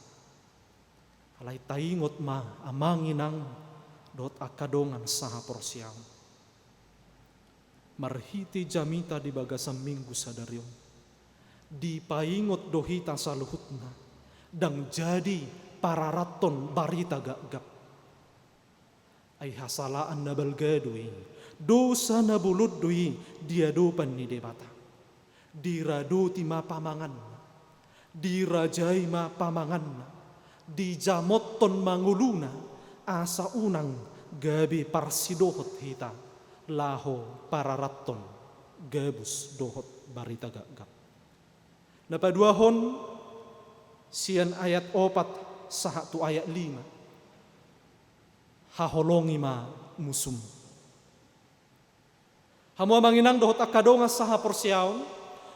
Alai taingot ma amang inang dohot angka dongan sahaporseaon, marhite jamita di bagasan minggu sadari on, dipaingot do hita saluhutna, ndang jadi pararathon barita gapgap. Ai hasalaan na balga do i, dosa na bolon do i di adopan ni Debata. Diradoti ma pamanganna, dirajai ma pamanganna, dijamothon ma ngoluna, asa unang gabe parsidohot hita laho pararathon gabus dohot barita gapgap. Na paduahon, sian ayat opat sahat tu ayat lima. Haholongi ma musum. Hamu amang inang dohot angka dongan sahaporseaon,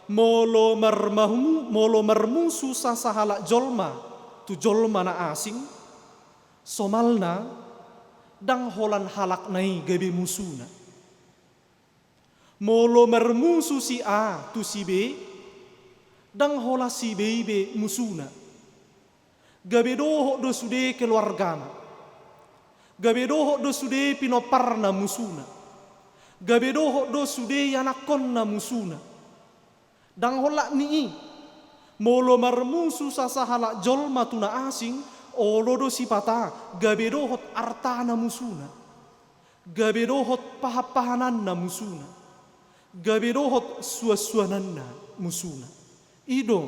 molo marmahumu, molo marmusu sasahalak jolma tu jolma na asing, somalna ndang holan halakna i gabe musuna. Molo marmusu si A tu si B, ndang holan si B i be musuna. Gabe dohot do sude keluargana. Gabe dohot do sude pinomparna musuna. Gabe dohot do sude ianakkonna musuna. Ndang holan ni i. Molo marmusu sasahalak jolma tu na asing, olo do sipata gabe dohot artana musuna. Gabe dohot pahanpahananna musuna. Gabe dohot suansuananna musuna. I do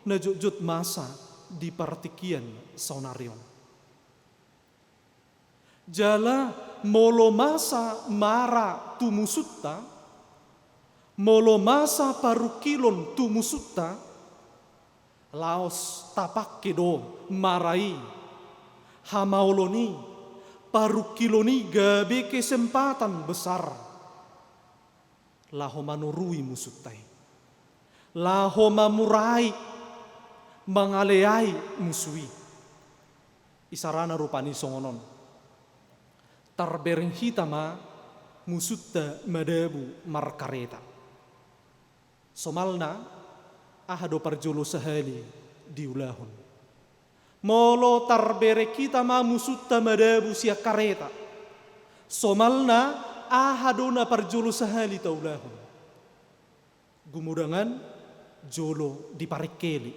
na jotjot masa di partingkian saonari on. Jala molo masa mara tu musunta, molo masa parungkilon tu musunta, laos tapangke do mara i, hamaolon i, parungkilon i gabe kesempatan besar laho manorui musunta i, laho mamurai, mangaleai musu i. Isarana rupani songon on. Tarbereng hita ma musunta madabu markareta. Somalna, aha do parjolo sahali diulahon? Molo tarbereng hita ma musunta madabu sian kareta, somalna, aha do na parjolo sahali taulahon? Gumodangan jolo diparengkeli.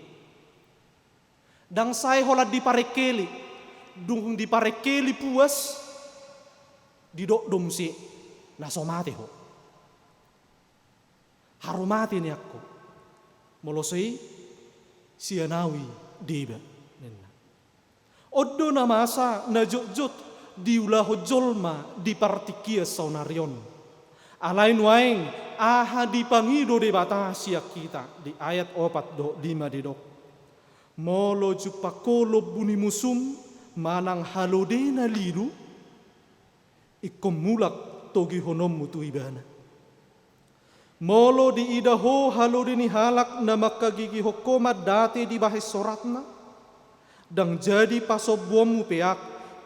Ndang sae holan diparengkeli, dung diparengkeli puas, didok do muse, na so mate ho. Haru mate nian ho. Molo so i, sian ahu i deba, ninna. On do na masa na jotjot diulahon jolma di partingkian saonari on. Alai nuaeng, aha dipangido Debata sian hita di ayat opat dohot lima didok. Molo jumpang ho lombu ni musum manang halode na lilu, ingkon mulak togihononmu tu ibana. Molo diida ho halode ni halak na manghagigihon ho mandate dibahen soratna, ndang jadi pasombuonmu peak,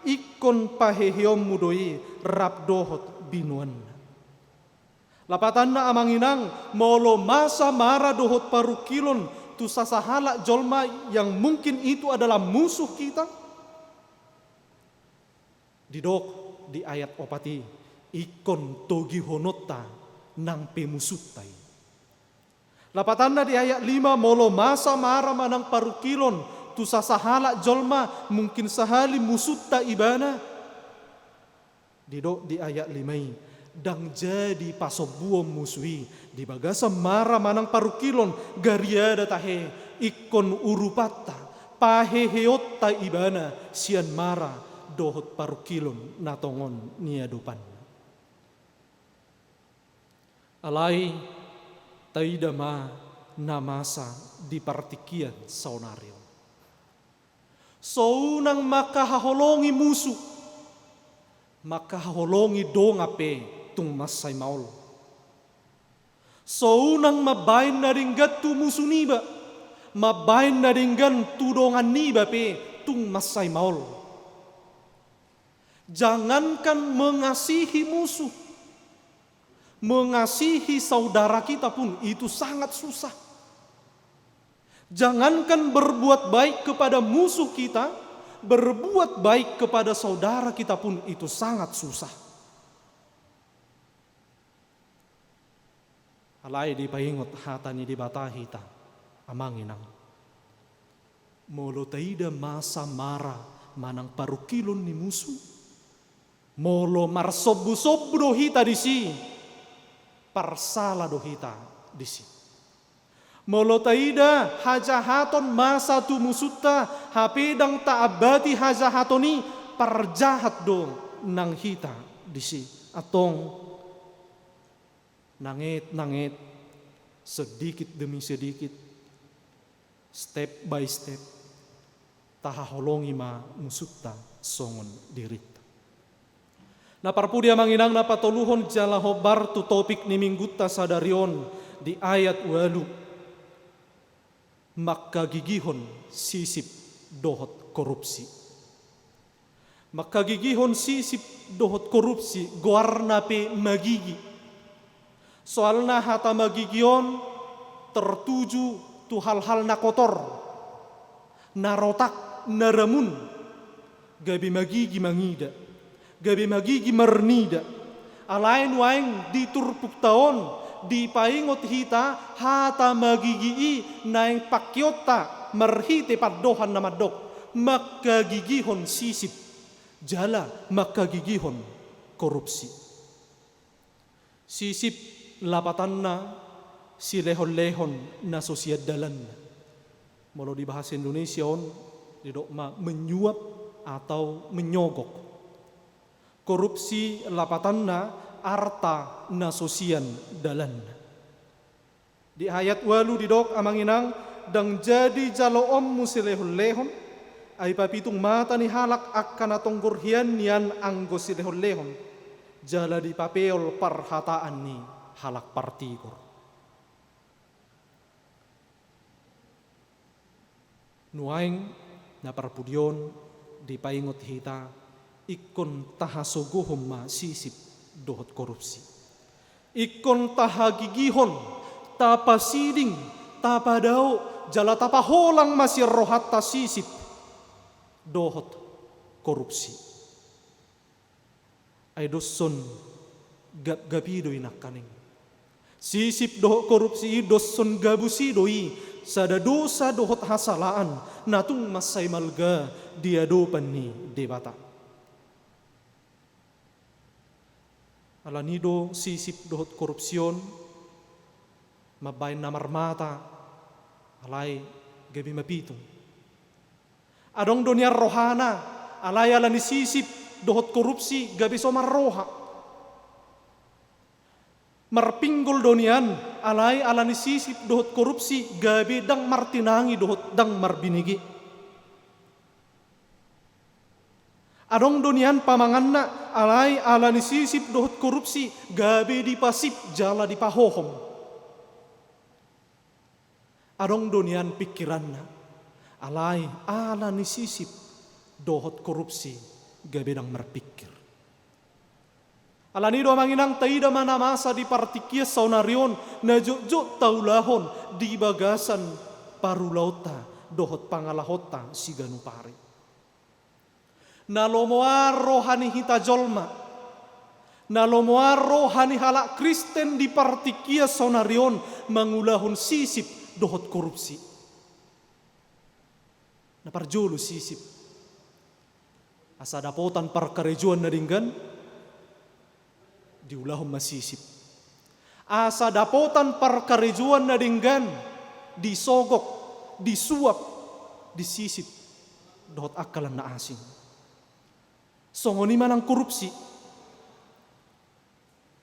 ingkon paheheonmu do i rap dohot binoanna. Lapatanna amang inang, molo masa mara dohot parungkilon tu sasahalak jolma yang mungkin itu adalah musuh kita, didok di ayat opat i, ingkon togihononta nang pe musunta i. Lapatanna di ayat lima, molo masa mara manang parungkilon tu sasahalak jolma mungkin sahali musunta ibana. Didok di ayat lima i, ndang jadi pasombuon musu i di bagasan mara manang parungkilon, gariada tahe ingkon urupanta, paheheonta ibana sian mara dohot parungkilon na tongon niadopanna. Alai taida ma na masa di partingkian saonari on. So unang mangkahaholongi musu, mangkahaholongi dongan pe tung mansai maol. So unang mambaen na denggan tu musu niba, mambaen na denggan tu dongan niba pe tung mansai maol. Jangankan mengasihi musuh, mengasihi saudara kita pun itu sangat susah. Jangankan berbuat baik kepada musuh kita, berbuat baik kepada saudara kita pun itu sangat susah. Alai dipaingot hata ni Debata hita, amang inang. Molo taida masa mara manang parungkilon ni musu, molo marsombusombu do hita disi, parsala do hita disi. Molo taida hajahaton masa tu musunta, hape ndang taambati hajahaton i, parjahat do nang hita disi. Antong, nanget, nanget, sedikit demi sedikit, step by step, tahaholongi ma musunta songon dirinta. Na parpudi, amang inang, na patoluhon jala hombar tu topik ni minggunta sadari on, di ayat ualu, mangkagigihon sisip dohot korupsi. Mangkagigihon sisip dohot korupsi, goarna pe magigi. Soalna hata magigi on tertuju tu hal-hal na kotor, na rotak, na ramun, gabe magigi mangida, gabe magigi marnida. Alai nuaeng di turpukta on dipaingot hita hata magigi i naeng pangkeonta marhite pandohan na mandok, mangkagigihon sisip jala mangkagigihon korupsi. Sisip lapatanna silehonlehon na so sian dalanna. Molo di bahasa Indonesia on didok ma menyuap atau menyogok. Korupsi lapatanna arta na so sian dalanna. Di ayat ualu didok, amang inang, ndang jadi jaloonmu silehonlehon, ai papitung mata ni halak angka na tonggor hian nian anggo silehonlehon, jala dipapeol parhataan ni halak partigor. Nuaeng na parpudi on dipaingot hita, ingkon tahasogohon ma sisip dohot korupsi. Ingkon tahagigihon, tapasiding, tapadao, jala tapaholang ma sian rohanta sisip dohot korupsi. Ai doshon gapgap i do i nangkaning. Sisip dohot korupsi i doshon gabus i do i, sada dosa dohot hasalaan na tung mansai marga di adopan ni Debata. Alani do sisip dohot korupsi on mambaen na marmata, alai gabe mapitung. Adong do nian rohana, alai alani sisip dohot korupsi gabe so marroha. Marpinggol do nian, alai alani sisip dohot korupsi gabe ndang martinangi dohot ndang marbinege. Adong do nian pamanganna, alai alani sisip dohot korupsi gabe dipasip jala dipahohom. Adong do nian pingkiranna, alai alani sisip dohot korupsi gabe ndang marpingkir. Alani do, amang inang, taida ma na masa di partingkian saonari on na jotjot taulahon di bagasan parulaonta dohot pangalahonta siganup ari. Na lomoan roha ni hita jolma, na lomoan roha ni halak Kristen di partingkian saonari on mangulahon sisip dohot korupsi. Na parjolo sisip. Asa dapotan parkarejoan na denggan, diulahon ma sisip. Asa dapotan parkarejoan na denggan, disogok, disuap, disisip dohot angka na asing. Songon i ma nang korupsi.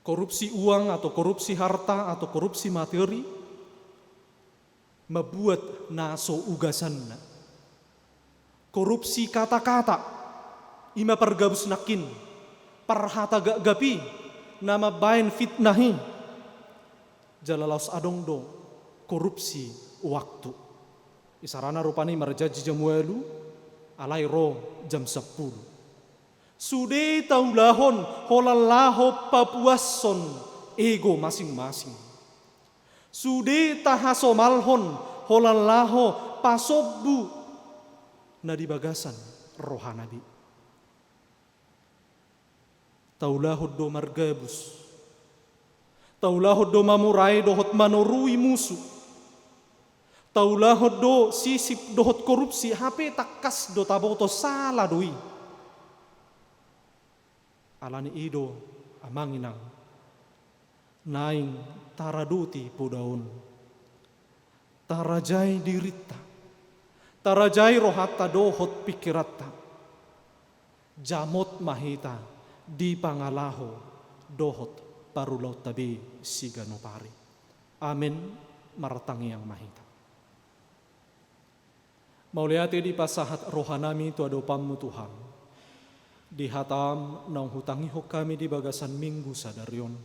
Korupsi uang atau korupsi harta atau korupsi materi, mambuat na so ugasanna. Korupsi kata-kata, i ma pargabus nangkin, parhata gapgap i, na mambaen fitnah i. Jala laos adong do korupsi waktu. Isarana rupani marjanji jam ualu, alai ro jam sampulu. Sude taulahon holan laho papuashon ego masing-masing. Sude tahasomalhon holan laho pasombu na di bagasan rohana be. Taulahon do margabus. Taulahon do mamurai dohot manorui musu. Taulahon do sisip dohot korupsi, hape tangkas do taboto sala do i. Alani i do, amang inang, naeng taradoti poda on. Tarajai dirinta, tarajai rohanta dohot pingkiranta. Jamot ma hita di pangalaho dohot parulaonta be siganup ari. Amen. Martangiang ma hita. Mauliate dipasahat rohanami tu adopanmu, Tuhan, di hatam naung hutangihon hami di bagasan Minggu sadari on.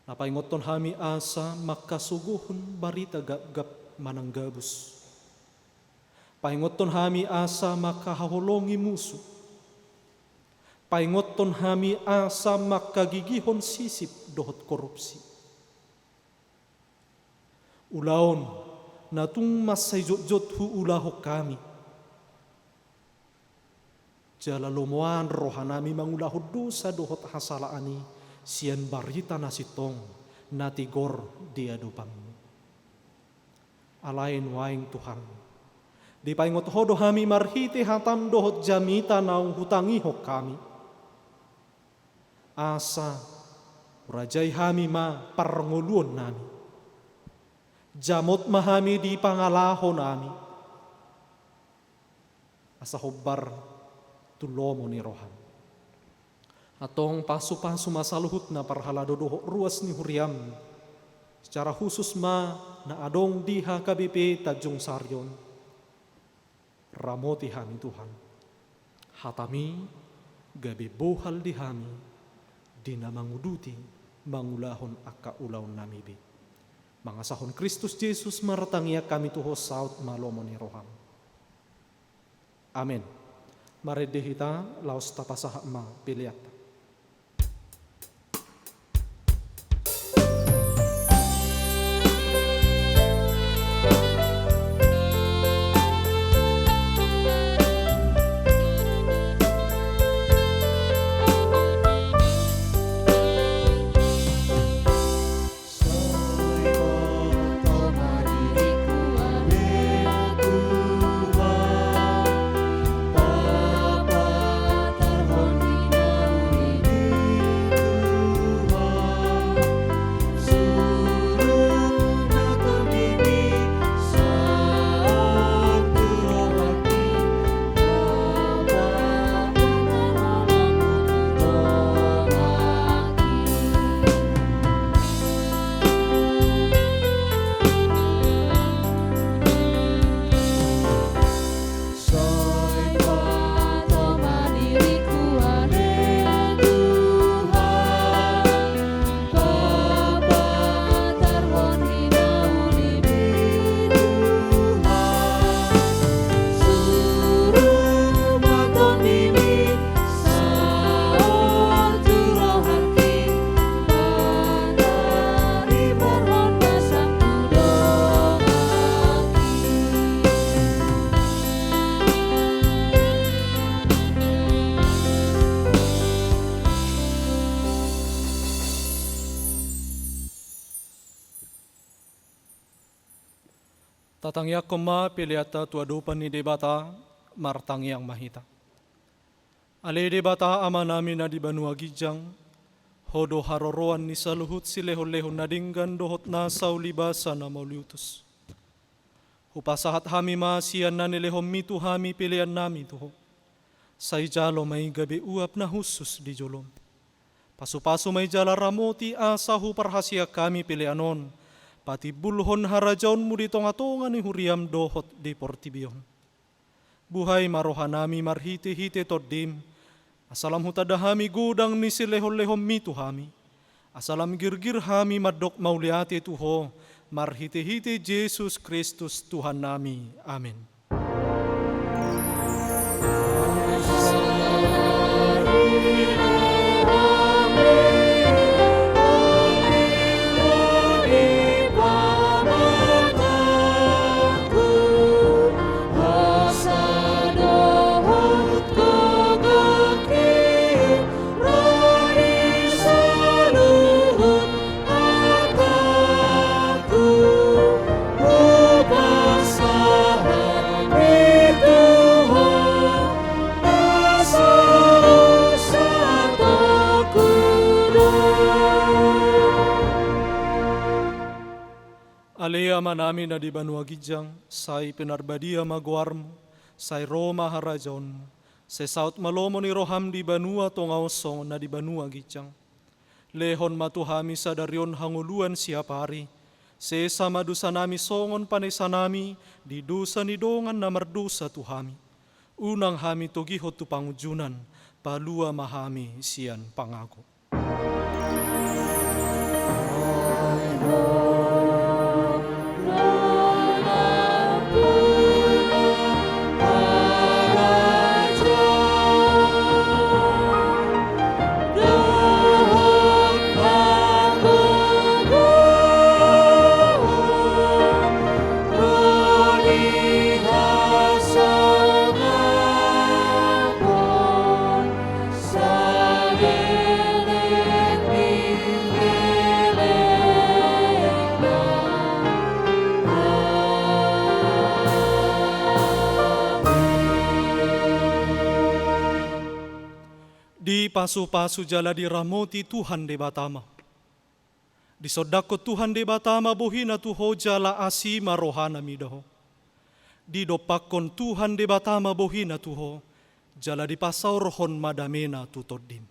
Na paingothon hami asa mangkasogohon barita gapgap manang gabus. Paingothon hami asa mangkahaholongi musu. Paingothon hami asa mangkagigihon sisip dohot korupsi. Ulaon na tung mansai jotjot huulahon hami. Jala lomoan rohanami mangulahon dosa dohot hasalaan i sian barita na sintong na tigor di adopanmu. Alai nuaeng, Tuhan, dipaingot Ho do hami marhite hatam dohot jamita naung hutangihon hami. Asa hurajai hami ma parngoluonnami. Jamot ma hami di pangalahonami. Asa hombar tu lomo ni roham. Antong pasupasu ma saluhutna parhalado dohot ruas ni huriam. Secara khusus ma na adong di H K B P Tanjung Sari on. Ramoti hami, Tuhan. Hatami gabe bohal di hami di na manguduti mangulahon angka ulaonnami be. Mangasahon Kristus Jesus martangiang hami tu Ho, saut ma lomo ni roham. Amen. Marende hita, laos tapasahat ma peleanta. Tatangiangkon ma peleanta tu adopan ni Debata, martangiang ma hita. Ale Debata Amanami na di banua ginjang, Ho do haroroan ni saluhut silehonlehon na denggan dohot nasa ulibasa na mauliutus. Hupasahat hami ma sian na nilehonMi tu hami peleannami tu Ho. Sai jalo ma i gabe uap na hushus di joloM. Pasupasu ma i jala ramoti asa huparhaseang hami pelean on patimbulhon harajaonMu di tongatonga ni huriaM dohot di portibi on. Buhai ma rohanami marhitehite TondiM, asa lam hutanda hami godang ni silehonlehonMi tu hami, Asa lam girgir hami mandok mauliate tu Ho, marhitehite Jesus Kristus Tuhannami. Amen. Ale Amanami na di banua ginjang, sai pinarbadia ma goarmu, sai ro ma harajaonmu, sai saut ma lomo ni roham di banua tonga on songon na di banua ginjang. Lehon ma tu hami sadari on hangoluan siapari, sesa ma dosanami songon panesanami di dosa ni dongan na mardosa tu hami. Unang hami togihon tu pangunjunan, palua ma hami sian pangago. Dipasupasu jala diramoti Tuhan Debata ma. Disondangkon Tuhan Debata ma bohina tu ho jala asi ma rohana mida ho. Didompakkon Tuhan Debata ma bohina tu ho, jala dipasaorhon ma damena tu tondim.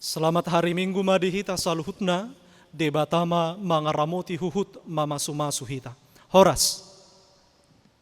Selamat hari Minggu ma di hita saluhutna, Debata ma mangaramoti huhut mamasumasu hita. Horas.